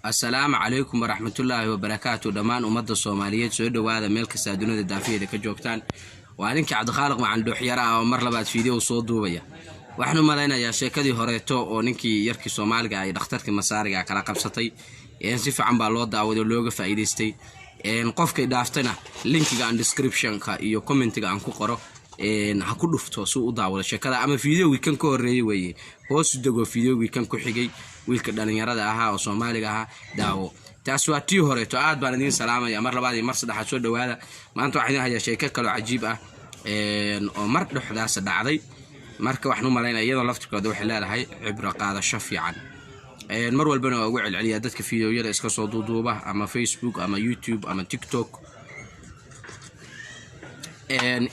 Assalaamu calaykum waraxmatullaahi wabarakaatu. Dhammaan ummadda Soomaaliyeed, soo dhowaada meel kastaa dunida daafiheeda ka joogtaan. Waa ninkii Cabdikhaaliq Macan Dhuuxyara ah oo mar labaad video soo duubaya. Waxaan u malaynayaa sheekadii horeeto oo ninkii yarkii Soomaaliga ay dhakhtarkii Masaariga kala qabsatay si fiican baa loo daawaday oo looga faa'iidaystay. Qofkay dhaaftayna linkiga aan descriptionka iyo commentiga aan ku qoro ha ku dhufto si u daawado sheekada ama videogii kan ka horreeyey weeye. Hoosu dego videogii kan ku xigay, wiilka dhalinyarada ahaa oo Soomaaliga ahaa daawo. Taas waa tii horeeto. Aad baan idiin salaamaya mar labaad iyo mar saddexaad. Soo dhowaada. Maanta waxaan idin hayaa sheeko kaloo cajiib ah oo mar dhexdaas dhacday. Marka waxaan u malaynaya iyadoo laftirkooda waxay leedahay cibro qaadasho fiican. Mar walbana waa ugu celceliyaa dadka videoyada iska soo duuduuba ama Facebook ama YouTube ama TikTok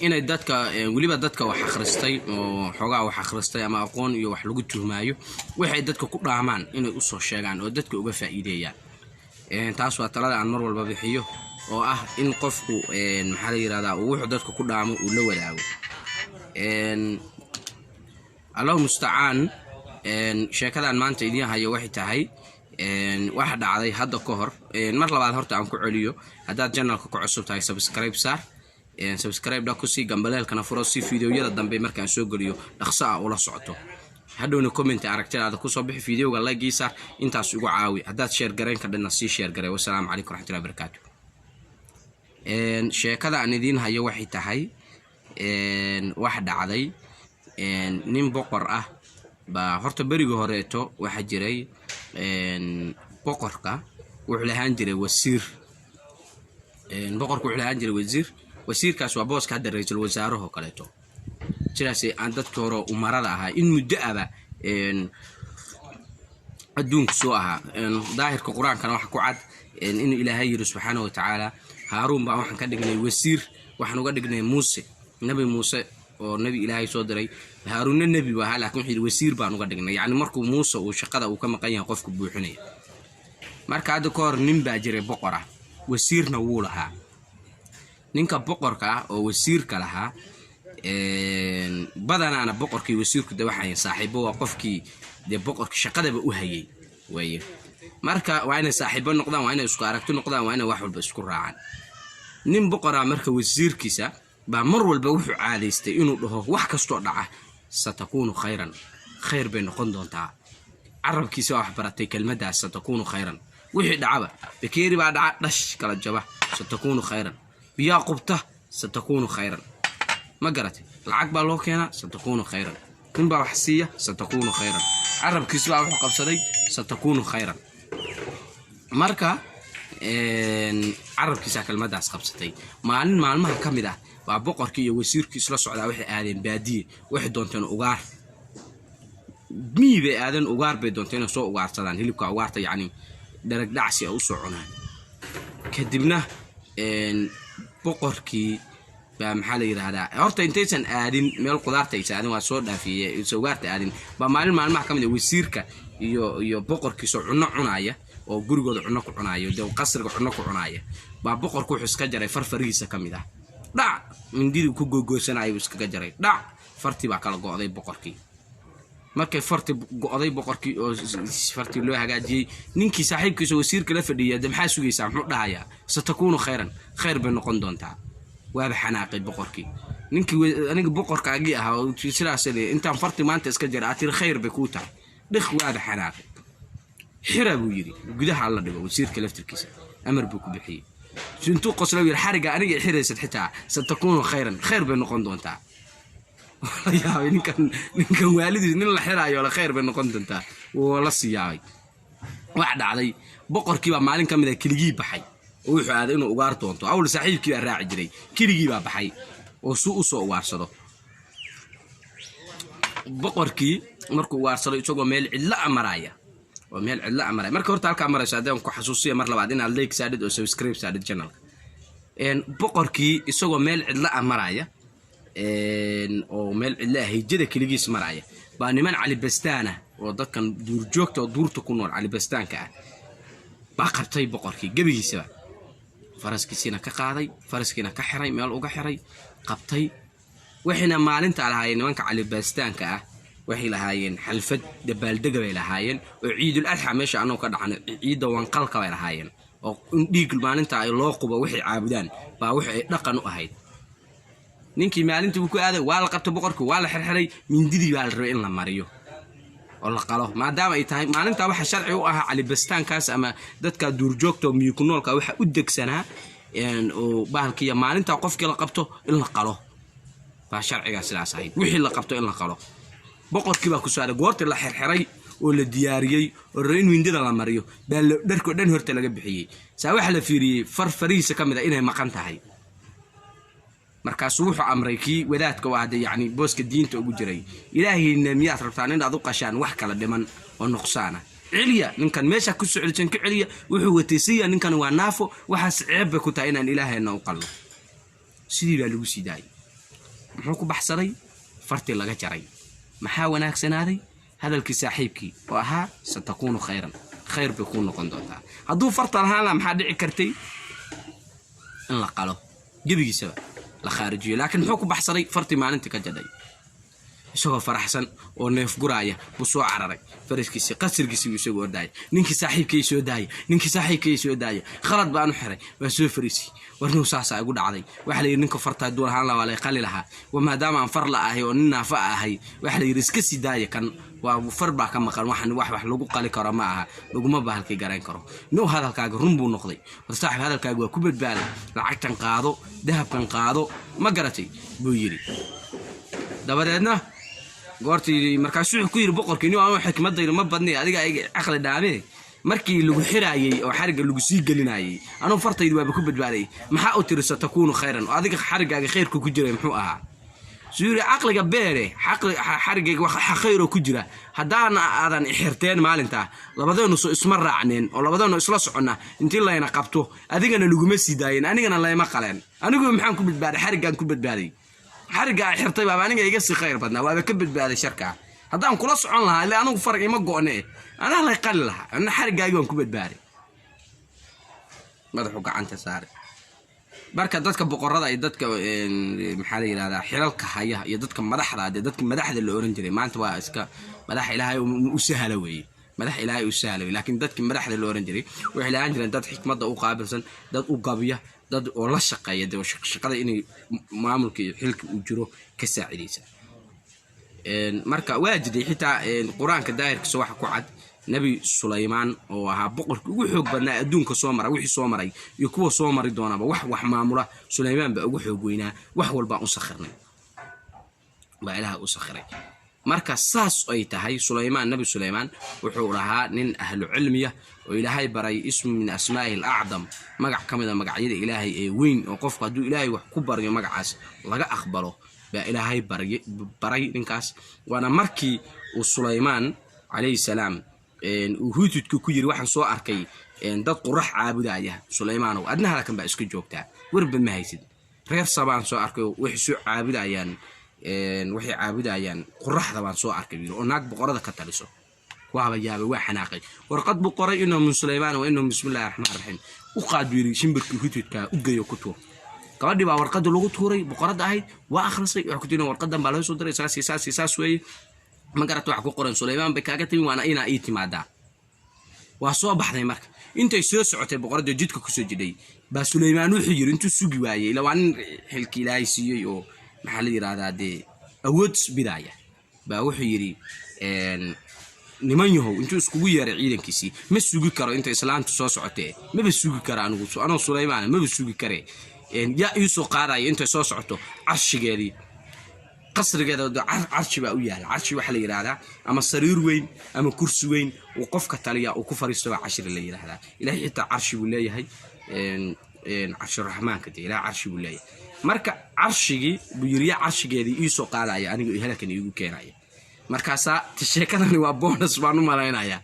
inay dadka, weliba dadka wax akhristay oo xoogaa wax akhristay ama aqoon iyo wax lagu tuhmaayo, waxay dadka ku dhaamaan inay usoo sheegaan oo dadka uga faa'iideeyaan. Taas waa talada aan mar walba bixiyo oo ah in qofku, maxaa la yirahdaa, uu wuxuu dadka ku dhaamo uu la wadaago. Allahu mustacaan. Sheekadan maanta idiin hayo waxay tahay waxa dhacday hadda ka hor. Mar labaad horta aan ku celiyo, haddaad channelka ku cusub tahay, subscribe saar, subscribe dha kusii, gambaleelkana furo si videoyada dambe markaan soo geliyo dhaqso ah ula socoto. Hadhowna comment aragtidaada kusoo bixi, videoga like ii saar, intaas igu caawi. Haddaad share garayn kadhina, sii share garay. Wasalaamu calaykum raxmatullahi barakaatu. Sheekada aan idiin hayo waxay tahay wax dhacday. Nin boqor ah baa horta berigii horeeto waxaa jiray boqorka wuxuu lahaan jiray wasiir. Boqorka wuxuu lahaan jiray wasiir. Wasiirkaas waa booska hadda ra-iisul wasaarahoo kaleeto. Sidaas aan dadka hore umarada ahaa in muddo aba adduunku soo ahaa. Daahirka Qur-aankana waxa ku cad inuu Ilaahay yiri subxaana wa tacaala: "Haaruun baan waxaan ka dhignay wasiir, waxaan uga dhignay Muuse." Nabi Muuse oo nebi Ilaahay soo diray, Haaruunna nebi bu ahaa, lakin wuxuu yidhi wasiir baan uga dhignay, yacni markuu Muuse uu shaqada uu ka maqan yahay qofka buuxinaya. Marka hadda ka hor nin baa jiray boqor ah, wasiirna wuu lahaa. Ninka boqorka ah oo wasiirka lahaa, badanaana boqorkii wasiirku de waxay saaxiibo, waa qofkii dee boqorka shaqadaba u hayay waye. Marka waa inay saaxiibo noqdaan, waa inay isku aragti noqdaan, waa inay wax walba isku raacaan. Nin boqoraa marka wasiirkiisa baa mar walba wuxuu caadaystay inuu dhaho wax kastoo dhaca "satakuunu khayran", khayr bay noqon doontaa. Carabkiisa waa wax baratay kelmaddaas "satakuunu khayran". Wixii dhacaba, bakeeri baa dhaca, dhash, kala jaba, "satakuunu khayran". Biyaa qubta, "satakuunu khayran". Ma garatay? Lacag baa loo keenaa, "satakuunu khayran". Nin baa wax siiya, "satakuunu khayran". Carabkiis baa wuxuu qabsaday "satakuunu khayran". Marka carabkiisaa kelmaddaas qabsatay. Maalin maalmaha ka mid ah baa boqorkii iyo wasiirkii isla socdaa waxay aadeen baadiye. Waxay doonteen ugaar, miyi bay aadeen, ugaar bay doonteen inay soo ugaarsadaan, hilibka ugaarta, yacni dharag dhacsi a usoo cunaan. Kadibna boqorkii baa, maxaa la yidhaahdaa, horta intaysan aadin meel qudaarta aysan aadin, waa soo dhaafiyey, aysan ugaarta aadin, baa maalin maalmaha ka mid ah wasiirka iyo boqorkiisoo cunno cunaaya oo gurigooda cunno ku cunaaya, dee qasriga cunno ku cunaaya, baa boqorku wuxuu iska jaray far farihiisa ka mid ah. Dhac, mindidii ku googoosanaya buu iskaga jaray. Dhac, fartii baa kala go'day boqorkii. Markay farti go'day boqorkii oo fartii loo hagaajiyey, ninkii saaxiibkiisa wasiirka la fadhiya de maxaa sugaysaa? Muxuu dhahayaa? "Satakuunu khayran", khayr bay noqon doontaa. Waaba xanaaqay boqorkii. Ninkii aniga boqorkaagii ahaa oo sidaas intaan farti maanta iska jara aad tiri khayr bay kuu tahay, dhik, waaba xanaaqay. "Xira," buu yidhi, "gudaha alla dhigo." Wasiirka laftirkiisa amar buu ku bixiyey. Intuu qoslo yidhi: "Xariga aniga xiraysad xitaa "satakuunu khayran", khayr bay noqon doontaa." La yaabay ninkan waalidiis, nin la xiraayo la khayr bay noqon doontaa, wuu la sii yaabay. Wax dhacday, boqorkii baa maalin ka mid a keligii baxay oo wuxuu aaday inuu ugaar doonto. Awl saaxiibkii baa raaci jiray, keligii baa baxay oo suu usoo ugaarsado. Boqorkii markuu ugaarsado, isagoo meel cidlo a maraaya oo meel cidlo a maraya, marka horta halkaa marayso, haddaan ku xasuusiya mar labaad inaad like saadhid oo subscribe saadhid channelka. Boqorkii isagoo meel cidlo a maraya oo meel cidlo ah hijada keligiis maraya, baa niman Calibastaana oo dadkan duurjoogta oo duurta ku nool Calibastaanka ah baa qabtay boqorkii gebigiisaba, faraskiisiina ka qaaday, faraskiina ka xiray, meel uga xiray, qabtay. Waxayna maalinta lahaayeen nimanka Calibastaanka ah. Waxay lahaayeen xalfad dabaaldega bay lahaayeen oo Ciidul Adxa meesha annagu ka dhacno, ciidda wanqalka bay lahaayeen, oo in dhiig maalinta ay loo qubo waxay caabudaan baa wix ay dhaqan u ahayd. Ninkii maalintii buu ku aaday, waa la qabtay boqorkii, waa la xirxiray, mindidii baa la rabay in la mariyo oo la qalo, maadaama ay tahay maalintaa waxa sharci u ahaa calibastaankaas ama dadka duurjoogta oo miyi ku noolka waxa u degsanaa oo bahalkiiya maalintaa qofkii la qabto in la qalo baa sharcigaa sidaas ahayd, wixii la qabto in la qalo. Boqorkii baa ku saaray. Goortii la xirxiray oo la diyaariyey oo rabay in mindida la mariyo baa dharkoo dhan horta laga bixiyey. Saa waxaa la fiiriyey far farihiisa ka mid a inay maqan tahay. Markaasuu wuxuu amray kii wadaadka u ahde, yacni booska diinta ugu jiray: "Ilaahayna miyaad rabtaan inaad u qashaan wax kala dhiman oo nuqsaana? Celiya ninkan, meesha ku socdisan ka celiya, wuxuu watay siya, ninkan waa naafo, waxaas ceeb bay ku tahay inaan ilaahayna u qalno." Sidii baa lagu sii daayay. Muxuu ku baxsaday? Fartii laga jaray. Maxaa wanaagsanaaday? Hadalkii saaxiibkii oo ahaa "satakuunu khayran", khayr bay kuu noqon doontaa. Hadduu farta lahaan laha, maxaa dhici kartay? In la qalo, gebigiisaba la khaarijiyo. Laakiin muxuu ku baxsaday? Fartii maalintii ka jadhay. Isagoo faraxsan oo neef guraaya buu soo cararay faraskiisii, qasrigiisii buu isagoo ordaaya: "Ninkii saaxiibkay soo daaya, ninkii saaxiibkay soo daaya, khalad baan u xiray." Waa soo fariisay: "Warnuu saasaa igu dhacday. Waxaa la yidhi ninka farta hadduu lahaan lahaa waa lay qali lahaa, wa maadaama aan far la ahay oo nin naafa ahay, waxaa la yidhi iska sii daaya, kan waa far baa ka maqan, waxan wax wax lagu qali karo ma aha, laguma bahalkii garayn karo." "No, hadalkaaga run buu noqday. War saaxib, hadalkaaga waa ku badbaaday. Lacagtan qaado, dahabkan qaado, ma garatay?" buu yidhi. Dabadeedna goortii markaasuu wuxuu ku yidhi boqorkii: "Nin anu xikmadaydu ma badnay, adiga iga caqli dhaamee. Markii lagu xiraayey oo xarigga lagu sii gelinayey, anugu fartaydu waaba ku badbaaday, maxaa u tiri 'satakuunu khayran' oo adiga xariggaaga khayrka ku jiray muxuu ahaa?" Suu yidhi: "Caqliga beere, xariggayga wax khayroo ku jira, haddaana aadan ixirteen maalintaa, labadeenu soo isma raacneen oo labadeenu isla soconna intii layna qabto, adigana laguma sii daayeen, anigana layma qaleen. Anigu maxaan ku badbaaday? Xariggaan ku badbaaday. Xarigga ay xirtay baaba aniga iga sii khayr badnaa, waaba ka badbaaday sharkaa. Haddaan kula socon lahaa, ile anigu farag ima go'ne, anaa lay qali lahaa, ana xariggaagi waan ku badbaaday." Madaxu gacanta saaray. Marka dadka boqorada iyo dadka, maxaa la yidhahdaa, xilalka haya iyo dadka madaxda, dee dadka madaxda la oran jiray, maanta waa iska madax Ilaahay u sahla weeye, madax Ilaahay u sahla weye. Laakiin dadkii madaxda la oran jiray waxay lahaan jireen dad xikmadda u qaabilsan, dad u gabiya, dad oo la shaqeeya, dee shaqada inay maamulka iyo xilka uu jiro ka saacidaysa. Marka waa jiray xitaa Qur-aanka daahirkiisa waxa ku cad Nebi Sulaymaan oo ahaa boqorkii ugu xoog badnaa adduunka soo mara, wixii soo maray iyo kuwa soo mari doonaba wax wax maamula Sulaymaan baa ugu xoog weynaa. Wax walbaan u sakhirnay baa Ilaah u sakhiray. Marka saas ay tahay, Sulaymaan, Nebi Sulaymaan wuxuu lahaa nin ahlu cilmiya oo Ilaahay baray ismu min asmaa'ihi alacdam, magac ka mida magacyada Ilaahay ee weyn, oo qofku hadduu Ilaahay wax ku baryo magacaas laga aqbalo baa Ilaahay baray ninkaas. Waana markii uu Sulaymaan calayhi salaam uu hudhudka ku yiri: "Waxaan soo arkay dad qurax caabudaya, Sulaymaanow, adna halkan baa iska joogtaa, warba ma haysid. Reer Sabaan soo arkay, waxay soo caabudayaan, waxay caabudayaan quraxda baan soo arkay," yiri, "oo naag boqorada ka taliso." Waaba yaabay, waa xanaaqay. Warqad buu qoray: "Innahu min Sulaymaan wa innahu bismi illahi raxmaan raxiim. U qaad," buu yiri, "shimbirkii hudhudka u geeyo, ku tuur." Gabadhii baa warqadda lagu tuuray, boqoradda ahayd, waa akhrisay. Waxay ku tiri: "Warqadan baa laga soo diray, saas iyo saas iyo saas weeye, ma garata? Waxa ku qoran Sulaymaan bay kaaga timi, waana inaa ii timaadaa." Waa soo baxday. Marka intay soo socotay boqoradda, jidka kusoo jidhay baa Sulaymaan wuxuu yiri, intuu sugi waayey, ila waa nin xilki Ilaahay siiyey oo, maxaa la yidhahdaa, dee awood bidaaya, baa wuxuu yidhi: "Niman yahow," intuu iskugu yeeray ciidankiisii, "ma sugi karo inta islaantu soo socotee, maba sugi karo anigu, anoo Sulaymaana maba sugi kare. Yaa iisoo qaadaya intay soo socoto carshigeedii, qasrigeeda carshi baa u yaala." Carshi waxaa la yidhahdaa ama sariir weyn ama kursi weyn uu qofka taliya uu ku fariisto baa cashri la yidhahdaa. Ilahay xitaa carshi buu leeyahay, carshiraxmaanka dee Ilahay carshi buu leeyahay. Marka carshigii buu yiri: "Yaa carshigeedii iisoo qaadaya aniga halkan iigu keenaya?" Markaasaa sheekadani waa bonus baan u malaynayaa,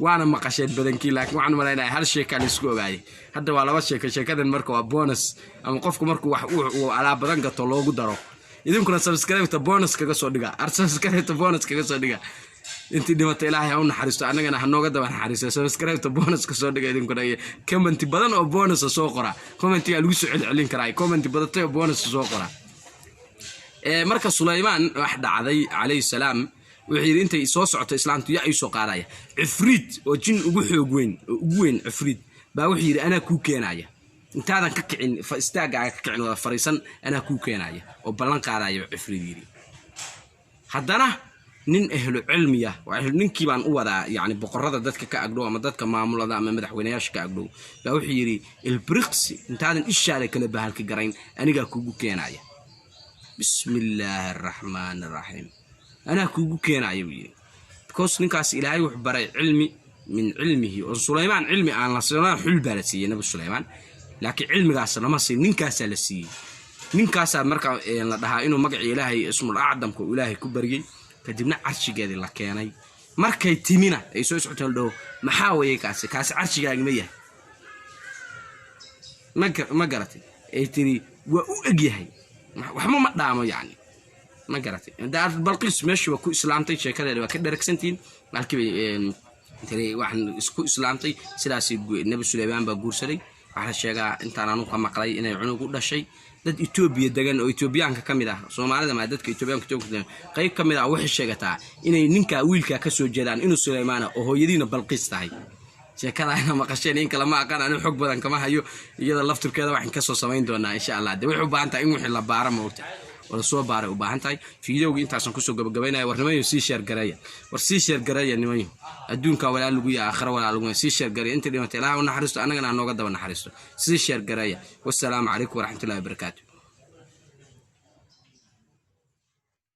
waana maqasheen badankii, laakiin waxaan u malaynayaa hal sheekaa la isku ogaayay, hadda waa laba sheeko sheekadan. Marka waa bonus, ama qofku markuu wax uu alaab badan gato loogu daro. Idinkuna subscribe-ta bonus kaga soo dhiga, subscribe-ta bonus kaga soo dhiga. Intii dhimata Ilaahay ha u naxariisto, annagana ha nooga daba naxariisto. Subscribe-ta bonus ka soo dhiga idinkuna, iyo commenti badan oo bonusa soo qora. Commentigaa lagu soo celcelin karaa, commenti badatay oo bonusa soo qora. Marka Sulaymaan wax dhacday calayhi salaam. Wuxuu yidhi, intay soo socoto islaamtu, yaa ii soo qaadaya? Cifriid oo jin ugu xoog weyn oo ugu weyn, cifriid baa wuxuu yidhi, anaa kuu keenaya intaadan ka kicin istaagaaga, ka kicin wada fariisan, anaa kuu keenaya oo ballan qaadaya, cifriid yidhi. Haddana nin ehlu cilmiya, ninkii baan u wadaa, yani boqorada dadka ka agdhow ama dadka maamulada ama madaxweynayaasha ka agdhow, baa wuxuu yidhi, ilbriqsi intaadan ishaada kala bahalka garayn anigaa kugu keenaya. Bismi illaahi araxmaan araxiim, anaa kugu keenaya, buu yidhi, because ninkaas Ilaahay wuxuu baray cilmi min cilmihi oo Sulaymaan cilmi aan la Sulaymaan xul baa la siiyey, Nabi Sulaymaan, laakiin cilmigaas lama siin, ninkaasaa la siiyey. Ninkaasaa marka la dhahaa inuu magacii Ilaahay, ismul acdamka uu Ilaahay ku baryey, kadibna carshigeedii la keenay. Markay timina ay soo socoteen, la dhaho, maxaa weeye kaasi? Kaasi carshigaagi ma yahay? Ma garatay? Ay tiri, waa u egyahay, waxba ma dhaamo, yacni ma garatay? Balqiis meeshii waa ku islaamtay, sheekadeeda waa ka dheragsantihiin. Halkii bay tiri waxaan isku islaamtay. Sidaas Nebi Suleymaan baa guursaday. Waxaa la sheegaa, intaan anu ka maqlay, inay cunug u dhashay. Dad Etoobiya degan oo Etoobiyaanka ka mid ah, Soomaalida maa, dadka Etoobiyaanka degan qayb ka mid ah, waxay sheegataa inay ninkaa wiilkaa ka soo jeedaan, inuu Suleymaana oo hooyadiina Balqiis tahay. Sheekadaana maqasheen in kale ma aqaan, anigu xog badan kama hayo. Iyada lafturkeeda waxaan kasoo samayn doonaa, insha Allah. De waxay u baahan tahay in wixii la baara, maogta, oo lasoo baaray u baahan tahay. Fiidiyowgii intaasan kusoo gabagabaynaya. War nimanyo, sii share gareeya, war sii share gareeya nimanyo. Adduunka walaa lagu yahay, aakhira walaa lagu yahay. Sii share gareeya. Inta dhimatay Ilaah u naxariisto, annagana ha nooga daba naxariisto. Sii share gareeya. Wassalaamu calaykum waraxmatullahi wabarakaatu.